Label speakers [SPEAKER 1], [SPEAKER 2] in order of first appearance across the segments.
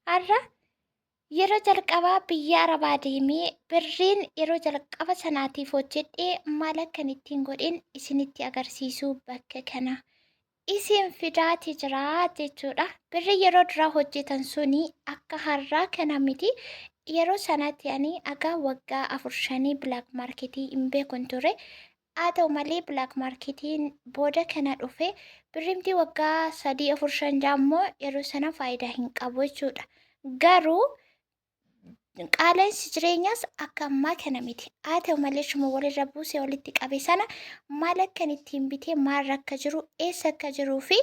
[SPEAKER 1] Har'a yeroo jalqabaa biyya Arabaa deemee birriin yeroo jalqaba sanaatiif hojjedhee maal akkan ittiin godhin isinitti agarsiisuu bakka kana isin fidaati jira jechuudha. Birri yeroo duraa hojjetan suni akka har'aa kana miti. Yeroo sanatti ani agaa waggaa afur shanii black marketii hin beekun ture. Haa ta'u malee black marketiin booda kana dhufe birrimti waggaa 3 4 5 6 immoo yeroo sana faayidaa hin qabu jechuudha. Garuu qaala'insi jireenyaas akka ammaa kana miti. Haa ta'u malee shuma walirra buusee walitti qabe sana maal akkan ittiin bitee maal akka jiru eessa akka jiruu fi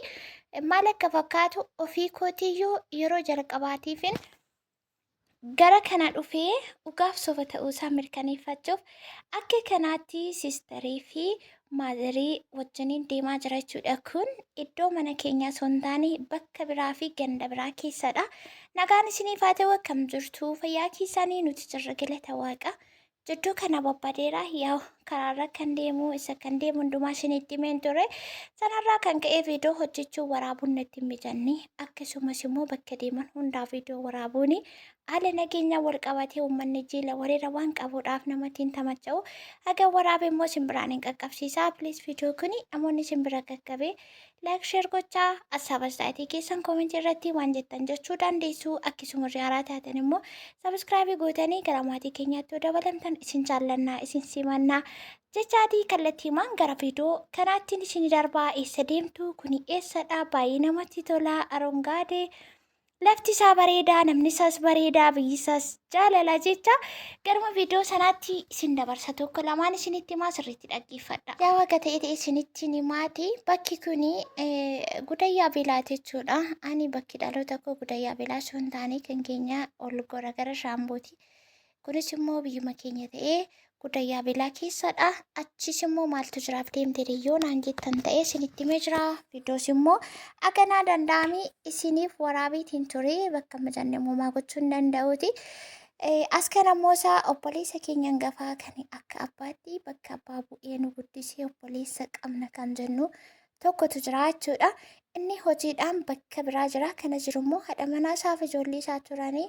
[SPEAKER 1] maal akka fakkaatu ofii kootiyyuu yeroo jalqabaatiifin gara kana dhufee dhugaaf soba ta'uusaa mirkaneeffachuuf akka kanaatti siistarii fi maazarii wajjiniin deemaa jira jechuudha. Kun iddoo mana keenyaa osoo hin taane bakka biraa fi ganda biraa keessadha. Nagaan isiniif haa ta'u akkam jirtu fayyaa keessanii nuti jirra galata waaqa. Jidduu kana babbadeera yaa'u karaarra kan deemu isa kan deemu hundumaa isinitti himeen ture. Sanarraa kan ka'e viidiyoo hojjechuu waraabuun natti hin mijanne akkasumas immoo bakka deeman hundaa viidiyoo waraabuun haala nageenyaa wal qabatee uummanni jiila walirra waan qabuudhaaf namatti hin tamacha'u. Haga waraabe immoo isin biraan hin qaqqabsiisa. Please viidiyoo kuni namoonni isin bira qaqqabe like share gochaa assaaba istaayitii keessan koomentii irratti waan jettan jechuu dandeessu. Akkasuma warri haaraa taatan immoo sabiskiraabii gootanii gara maatii keenyaatti yoo dabalamtan isin jaallannaa isin simannaa jechaatii kallattiimaan gara viidiyoo kanaattiin isin darbaa. Eessa deemtu kuni eessadha? Baay'ee namatti tola. Arongaadee lafti isaa bareedaa, namni isaas bareedaa, biyyi isaas jaalala jecha garuma viidiyoo sanaatti isin dabarsa. Tokko lamaan isinitti himaa sirriitti dhaggeeffadha. Yaa waaqa ta'e ta'e isinitti himaati. Bakki kuni Gudayyaa Beelaati jechuudha. Ani bakki dhaloota koo Gudayyaa Beelaa osoo hin taane kan keenya ol gora gara Shaambooti. Kunis immoo biyyuma keenya ta'ee Gudayyaa Beelaa keessadha. Achis immoo maaltu jiraaf deemte yoo naan jettan ta'e isinitti himee jira. Viidiyoos immoo aganaa danda'amii isiniif waraabiitiin ture bakka mijanne uumamaa gochuu hin danda'uuti. As kana immoo isaa obboleessa keenya hangafaa kan akka abbaatti bakka abbaa bu'ee nu guddisee obboleessa qabna kan jennu tokkotu jira jechuudha. Inni hojiidhaan bakka biraa jira. Kana jiru immoo haadha manaa isaaf ijoollee isaa turanii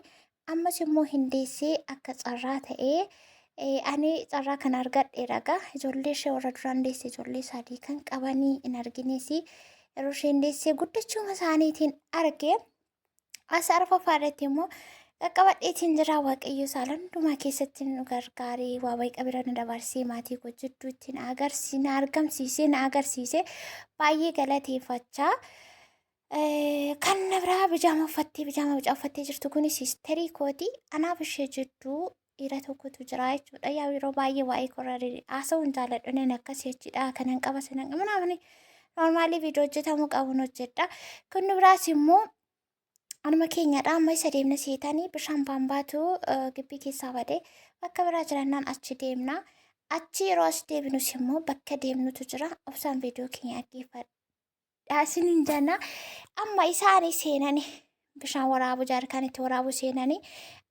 [SPEAKER 1] ammas immoo hin deessee akka carraa ta'ee ani carraa kana argadheera egaa ijoollee ishee warra duraan deesse ijoollee sadii kan qabanii hin argines yeroo isheen deessee guddachuma isaaniitiin arge. As arfaffaa irratti immoo qaqqabadheetiin jira. Waaqayyo saala hundumaa keessatti nu gargaaree waa baay'ee bira nu dabarsee maatii koo jidduutti na agarsiise na argamsiise na agarsiise baay'ee galateeffachaa. Kan na biraa bijaama uffattee bijaama bicaa uffattee jirtu kun siisterii kooti. Anaaf ishee jidduu dhiira tokkotu jira jechuudha. Yaa yeroo baay'ee waa'ee korra haasa'uu hin jaalladhu. Nan akkasii jechuudha. Kanan qaba sanan qaba. Namni noormaalii viidiyoo hojjetamuu qabuun hojjedha. Kun biraas immoo anuma keenyadha. Amma isa deemna seetanii bishaan baambaatu gibbii keessaa badee bakka biraa jirannaan achi deemna. Achi yeroo as deebinus immoo bakka deemnutu jira. Obsaan viidiyoo keenya dhaggeeffadha. Isiniin jenna. Amma isaanii seenani bishaan waraabu jaarkaan itti waraabu seenani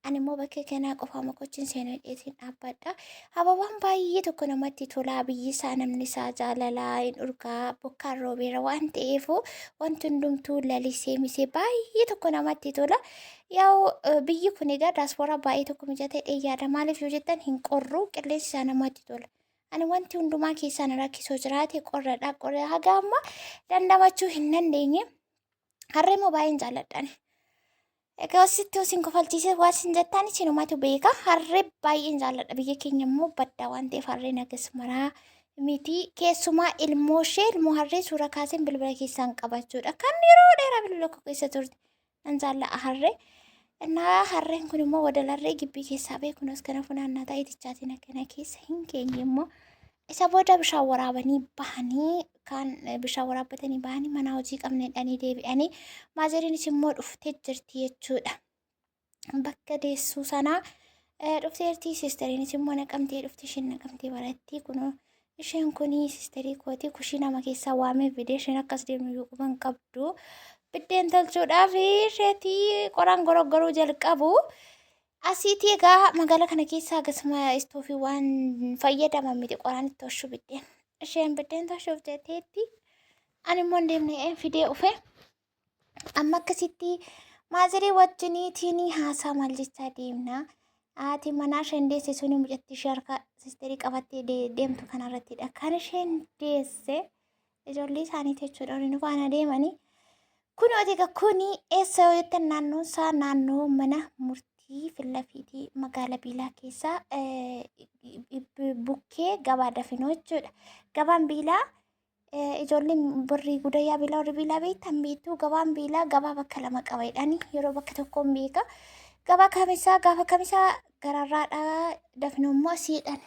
[SPEAKER 1] ani immoo bakka kanaa qofaa mokochiin seenuu dheetiin dhaabbadha. Hababaan baay'ee tokko namatti tolaa biyyi isaa namni isaa jaalalaa hin urgaa bokkaan roobeera waan ta'eef wanti hundumtuu lalisee misee baay'ee tokko namatti tola. Yaa'u biyyi kun egaa daaspooraa baay'ee tokko mijatee yaada maaliif yoo jettan hin qorru qilleensi isaa namatti tola. Ani wanti hundumaa keessaa na rakkisoo jiraate qorradha. Qorra haga amma dandamachuu hin dandeenye. Harree immoo baay'een jaalladhaan. Egaa asitti isin kofalchiisee waan isin jettan isinumatu beeka. Harree baay'een jaalladha. Biyya keenya immoo baddaa waan ta'eef harreen hagas maraa miti. Keessumaa ilmoo ishee ilmoo harree suura kaaseen bilbila keessaan qabachuudha. Kan yeroo dheeraa bilbila koo keessa turte. Nan jaalla'a harree. Innaa harreen kun immoo wadalarree gibbii keessaa ba'e kunis kana funaannaa ta'e tichaatiin akkana keessa hin keenye immoo isa booda bishaan waraabanii bahanii kaan bishaan waraabbatanii bahanii mana hojii qabne dhanii deebi'anii maazeriinis immoo dhuftee jirti jechuudha. Bakka deessuu sanaa dhufteerti siisteriinis immoo naqamtee dhufti isheen naqamtee baratti kunoo Isheen kun sisterii kooti kushiinama keessaa waamee fide isheen akkas deemnu iyyuu quban qabdu. Biddeen tolchuudhaaf isheetii qoraan goroggoruu jalqabu. Asiitii egaa magaalaa kana keessa akkasuma istoofii waan fayyadaman miti qoraan itti tolchuu biddeen. Isheen biddeen tolchuuf jetteetti ani immoo hin deemne fidee dhufe. Amma akkasitti Maazirii wajjiniitiin haasaa maal jechaa deemna. Haati manaa isheen deesse suni mucattii ishee harka sisterii qabattee deemtu kanarrattidha. Kan isheen deesse ijoollee isaaniiti jechuudha. Warri nu faana deemanii. Kun egaa kuni eessa yoo jettan naannoon isaa naannoo mana murtii fillafiitii magaala Biilaa keessaa bukkee gabaa dafinoo jechuudha. Gabaan Biilaa ijoolleen warri gudayyaa Biilaa warri Biilaa beektan beektuu gabaan Biilaa gabaa bakka lama qaba jedhanii yeroo bakka tokkoon beeka. Gabaa kamisaa gaafa kamisaa gararraadha dafinoo immoo asiidhaan.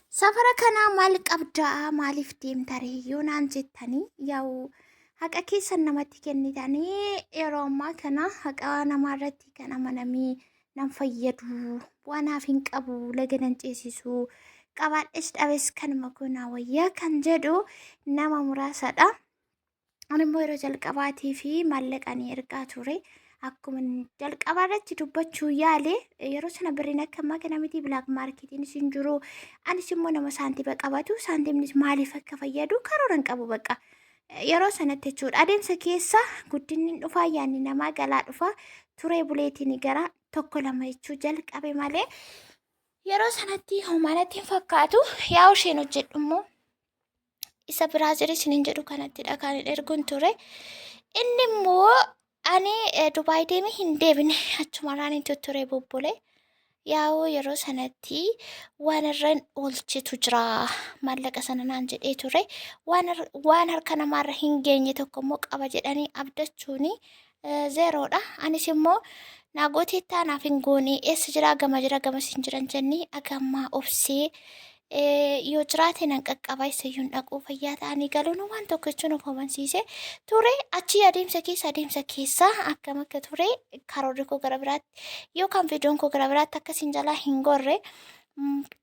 [SPEAKER 1] Safara kanaa maal qabdaa maaliif deemtaree yoo naan jettanii yaa'u haqa keessan namatti kennitanii yeroo ammaa kana haqa namaa irratti kan amanamee nan fayyadu bu'aa naaf hin qabu laga nan ceesisu qabaadhes dhabes kanuma kunaa wayyaa kan jedhu nama muraasadha. Ani immoo yeroo jalqabaatii fi maallaqa ni ergaa ture. Akkuma jalqabaa irratti dubbachuu yaale yeroo sana birriin akka ammaa kana miti black marketiinis hin jiru. Anis immoo nama saantima qabatu saantimnis maaliif akka fayyadu karoora hin qabu bakka. Yeroo sanatti jechuudha. Adeemsa keessa guddinni hin dhufaa yaadni namaa galaa dhufaa turee buleetiin gara tokko lama jechuu jalqabe malee yeroo sanatti homaa natti hin fakkaatu. Yaa isheen hojjedhu immoo isa biraa jedhe isiniin jedhu kanattidha kan erguun ture. Inni immoo ani Dubaay deemee hin deebine achumarraan hin tutture bubbule. Yaa'u yeroo sanatti waan irra oolchitu jira maallaqa sana naan jedhee ture. Waan harka namaarra hin geenye tokko immoo qaba jedhanii abdachuuni zeeroodha. Anis immoo naa gooteettaa naaf hin goone eessa jira gama jira gamas hin jiran jennee agammaa obsee yoo jiraate nan qaqqaba isayyuu hin dhaquu fayyaa ta'anii galuun waan tokko jechuun of amansiise ture. Achi adeemsa keessa akkam akka ture karoorri koo gara biraatti yookaan viidiyoon koo gara biraatti akkasiin jalaa hin gorre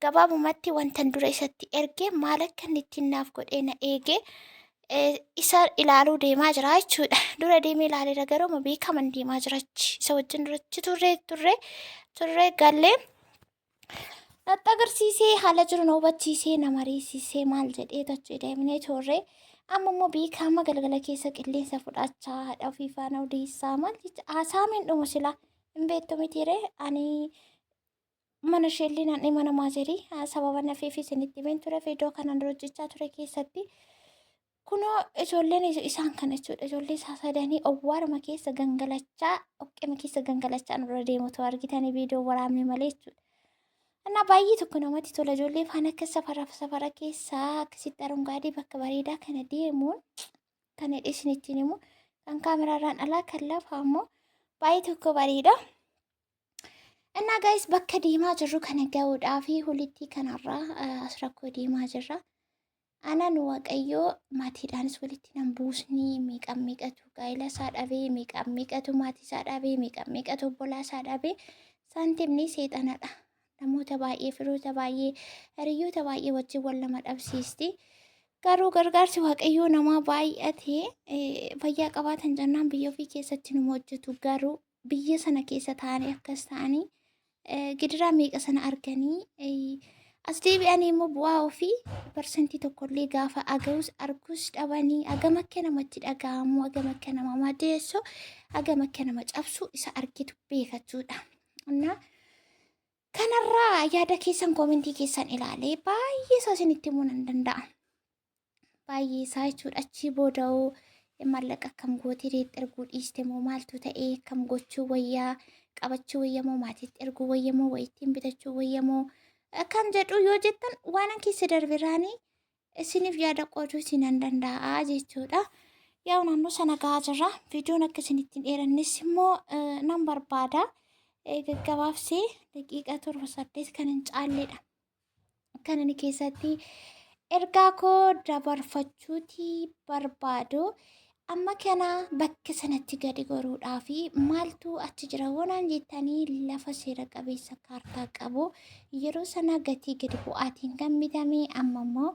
[SPEAKER 1] gabaabumatti wantan dura isatti erge maal akka inni ittiin naaf godhee na eege isa ilaaluu deemaa jira jechuudha. Dura deemee ilaaleera garuu beekaman deemaa jira achi isa wajjin durachi turre gallee natti agarsiisee haala jiru na hubachiisee na mariisisee maal jedhee achi deemnee turre. Amma immoo beekama galgala keessa qilleensa fudhachaa haadha ofii faana odeessaa maal jecha haasa'ameen dhumu silaa hin beektu mitiiree ani mana isheellee nan mana maazerii sababa nafeef isinitti himeen ture viidiyoo kanaan dura hojjechaa ture keessatti. Kunoo ijoolleen isaan kana jechuudha. Ijoollee isaa sadanii owwaaruma keessa gangalachaa, dhoqqema keessa gangalachaa nurra deemutu argitanii viidiyoo waraabne malee jechuudha. Innaa baay'ee tokko namatti tola. Ijoollee faana akka safara safara keessaa akkasitti arungaadee bakka bareedaa kana deemuun kan hidhe isinittiin himu. Kan kaameraarraan alaa kan lafaa immoo baay'ee tokko bareeda. Innaa guys bakka deemaa jirru kana ga'uudhaa fi hulittii kanarraa as rakkoo deemaa jirra. Anan Waaqayyoo maatiidhaanis walitti nan buusni meeqaan meeqatu gaa'ela isaa dhabee meeqaan meeqatu maatii isaa dhabee meeqaan meeqatu obbolaa isaa dhabee saantimni seexanadha. Namoota baay'ee firoota baay'ee hiriyoota baay'ee wajjin wal nama dhabsiisti. Garuu gargaarsi Waaqayyoo namaa baay'atee fayyaa qabaatan jennaan biyya ofii keessatti numa hojjetu garuu biyya sana keessa taa'anii akkas ta'anii gidiraa meeqa sana arganii as deebi'anii immoo bu'aa ofii parsantii tokkollee gaafa aga'us arguus dhabanii hagam akka namatti dhaga'amu hagam akka nama madeessu hagam akka nama cabsu isa argitu beekachuudha. Innaa kanarraa yaada keessan koomentii keessan ilaalee baay'ee isaa isinitti himuu nan danda'a. Baay'ee isaa jechuudha. Achii booda'uu maallaqa akkam gootee reetti erguu dhiiste moo maaltu ta'ee akkam gochuu wayyaa qabachuu wayya moo maatiitti erguu wayya moo wayittiin bitachuu wayya moo kan jedhu yoo jettan waan an keessa darbiraanii isiniif yaada qooduu isinan danda'a jechuudha. Yaa naannoo sana gahaa jirra. Viidiyoon akka isin ittiin dheerannis immoo nan barbaada. Gaggabaabsee daqiiqaa 7 8 kan hin caalledha. Kan inni keessatti ergaa koo dabarfachuuti barbaadu. Amma kana bakka sanatti gadi goruudhaa fi maaltu achi jira woonaan jettanii lafa seera qabeessa kaartaa qabu yeroo sana gatii gadi bu'aatiin kan bitame amma immoo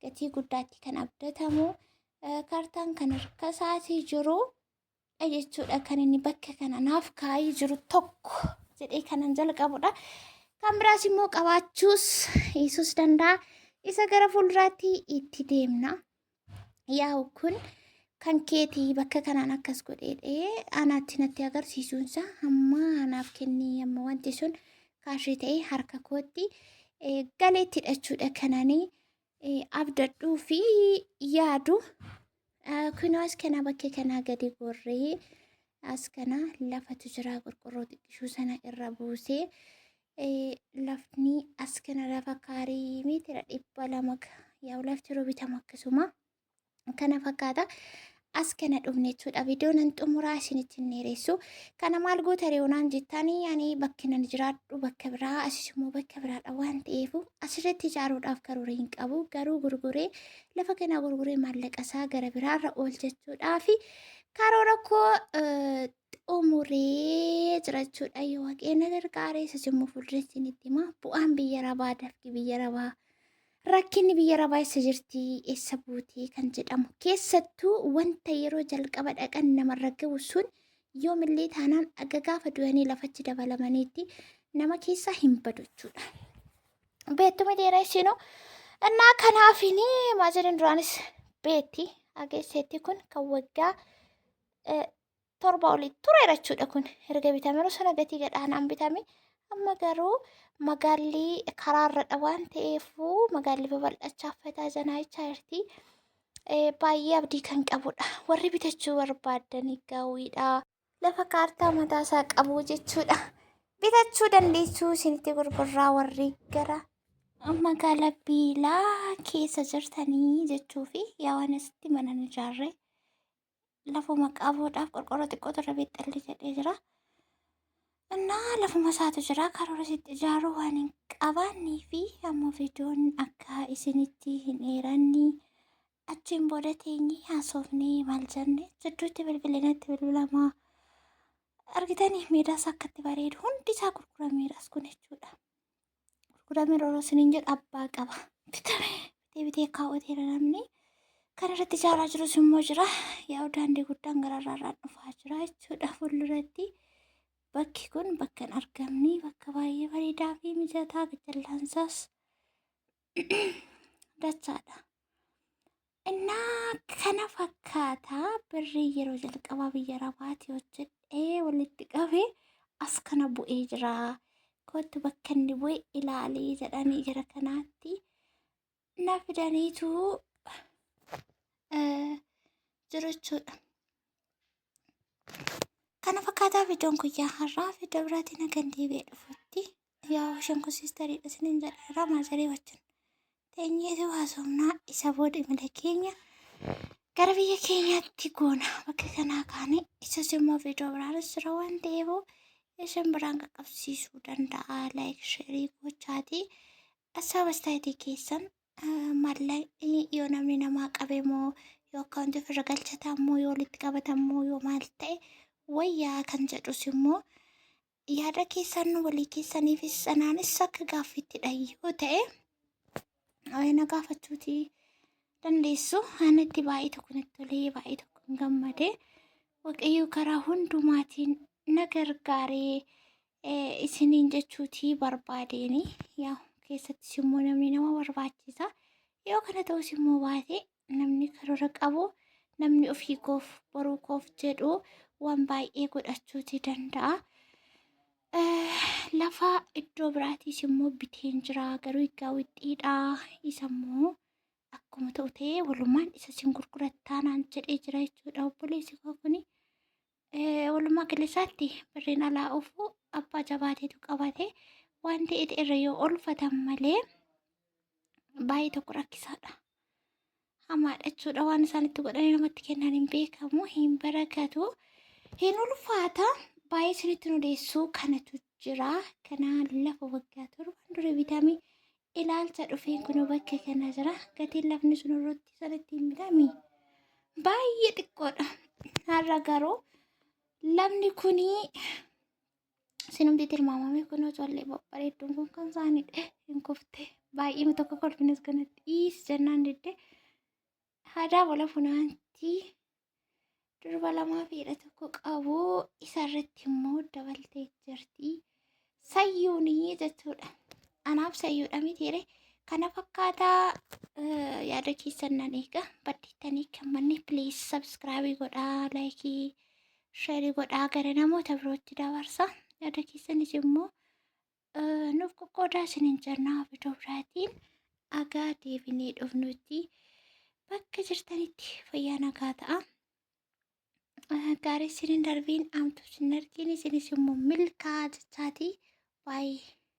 [SPEAKER 1] gatii guddaatti kan abdatamu kaartaan kan harka isaatii jiru jechuudha kan inni bakka kana naaf kaa'ee jiru tokko jedhee kanan jalqabudha. Kan biraas immoo qabaachuus dhiisuus danda'a. Isa gara fuulduraatti itti deemna. Yaa'u kun Kan keetii bakka kanaan akkas godheedhee anaatti natti agarsiisuunsa hamma anaaf kennii amma wanti sun kaashii ta'ee harka kootti galeetti hidhachuudha kananii abdadhuu fi yaadu. Kunoo as kana bakka kanaa gadi gorree as kana lafatu jira qorqorroo xiqqishuu sana irra buusee lafni as kana lafa kaarii meetira 200 yaa'u lafti yeroo bitamu akkasuma kana fakkaata. As kana dhufne jechuudha. Viidiyoo nan xumuraa isinitti hin dheeressu. Kana maal goota ree'oonaan jettanii ani bakki nan jiraadhu bakka biraa asis immoo bakka biraadha waan ta'eef asirratti ijaaruudhaaf karoora hin qabu. Garuu gurguree lafa kana gurguree maallaqa isaa gara biraarra oolchachuudhaaf karoora koo xumuree jira jechuudha. Yoo Waaqayyo na gargaare isas immoo fuulduratti isinitti hima. Bu'aan biyya rabaa dafqi biyya rabaa rakkinni biyya rabaa eessa jirti eessa buutee kan jedhamu keessattuu wanta yeroo jalqaba dhaqan namarra gahu sun yoomillee taanaan aga gaafa du'anii lafatti dabalamaniitti nama keessaa hin badu jechuudha. Beettumi dheeraa isinuu innaa kanaafini maazariin duraanis beetti ageesseetti kun kan waggaa 7 olii tureera jechuudha kun erga bitame yeroo sana gatii gadhaanaan bitame amma garuu magaalli karaarradha waan ta'eef magaalli babal'achaa fataa janaayichaa jirti. Baay'ee abdii kan qabudha. Warri bitachuu barbaadan gaawwiidha. Lafa kaartaa mataasaa qabu jechuudha. Bitachuu dandeessuu isinitti gurgurraa warri gara magaala Biilaa keessa jirtanii jechuu fi yaa waan asitti mana hin ijaarre lafuma qabuudhaaf qorqorroo xiqqootu irra beexxalli jedhee jira. Innaa lafuma isaatu jira karoora sitti ijaaruu waan hin qabaannee fi ammoo viidiyoon akka isinitti hin dheeranne achiin booda teenyee haasofnee maal jenne jidduutti bilbilinatti bilbilamaa argitanii miidhaas akka itti bareedu hundi isaa gurgurameeras kun jechuudha. Gurguramee yeroo isiniin jedhu abbaa qaba. Bitame bitee bitee kaawwateera namni. Kan irratti ijaaraa jirus immoo jira. Yaa'u daandii guddaan gararraarraan dhufaa jira jechuudha fuulduratti. Bakki kun bakka hin argamne bakka baay'ee bareedaa fi mijataa jallaansaas dachaadha. Innaa kana fakkaata birrii yeroo jalqabaa biyya rabaati hojjedhee walitti qabee as kana bu'ee jira. Kottu bakka inni bu'e ilaalii jedhanii gara kanaatti na fidaniitu jiru jechuudha. Kana fakkaataa viidiyoon guyyaa har'aa viidiyoo biraatiin hagan deebi'ee dhufutti yaa isheen kun siistariidha isiniin jedheera maazarii wajjin teenyeetu haasofnaa isa booda imala keenya gara biyya keenyaatti goona bakka kanaa kaane isas immoo viidiyoo biraanis jira waan ta'eef isin biraan qaqqabsiisuu danda'a laayik sheerii gochaati Hasaab astaayitii keessan maallaqni yoo namni namaa qabe moo yoo akkaawuntii ofirra galchatan moo yoo walitti qabatan moo yoo maal ta'e wayyaa kan jedhus immoo yaada keessan walii keessaniifis anaanis akka gaaffiittidha yoo ta'e na gaafachuuti dandeessu. Ani itti baay'ee tokko natti tolee baay'ee tokko hin gammade. Waaqayyo karaa hundumaatiin na gargaaree isiniin jechuutii barbaadeeni. Yaa keessattis immoo namni nama barbaachisa. Yoo kana ta'us immoo baate namni karoora qabu namni ofii koof boruu koof jedhu waan baay'ee godhachuutii danda'a. Lafa iddoo biraatiis immoo biteen jira garuu egaa wixxiidha isa immoo akkuma ta'u ta'ee walumaan isa sin gurgurattaa naan jedhee jira jechuudha obboleessi koo kuni. Walumaa gala isaatti birriin alaa ofu abbaa jabaateetu qabate waan ta'eef irra yoo oolfatan malee baay'ee tokko rakkisaadha. Hamaadha jechuudha waan isaan itti godhanii namatti kennan hin beekamu hin barakatu hin ulfaata baay'ee isinitti nu odeessuu kanatu jira. Kana lafa waggaa 7n dura bitame ilaalcha dhufeen kun bakka kana jira. Gatiin lafni sun irratti sanatti hin bitame baay'ee xiqqoodha. Har'a garuu lafni kuni sinumti tilmaamame kun ijoollee babbareedduun kun kan isaaniidha. Hin kufte baay'ee tokko kolfines kanatti dhiis jennaan didde. Haadhaa bola funaanti durba lamaa fi dhiira tokko qabu isarratti immoo dabaltee jirti. Sayyuunii jechuudha. Anaaf sayyuudha mitiire. Kana fakkaataa yaada keessan nan eega. Baddeettanii kan manni please subscribe godhaa, like, share godhaa, gara namoota birootti dabarsa. Yaada keessanis immoo nuuf qoqqoodaa isiniin jennaa. Viidiyoo biraatiin agaa deebinee dhufnutti bakka jirtanitti fayyaa nagaa ta'a. Gaarii isiniin darbiin, amtuu isin argin, isinis immoo milkaa jechaati. Baay'ee.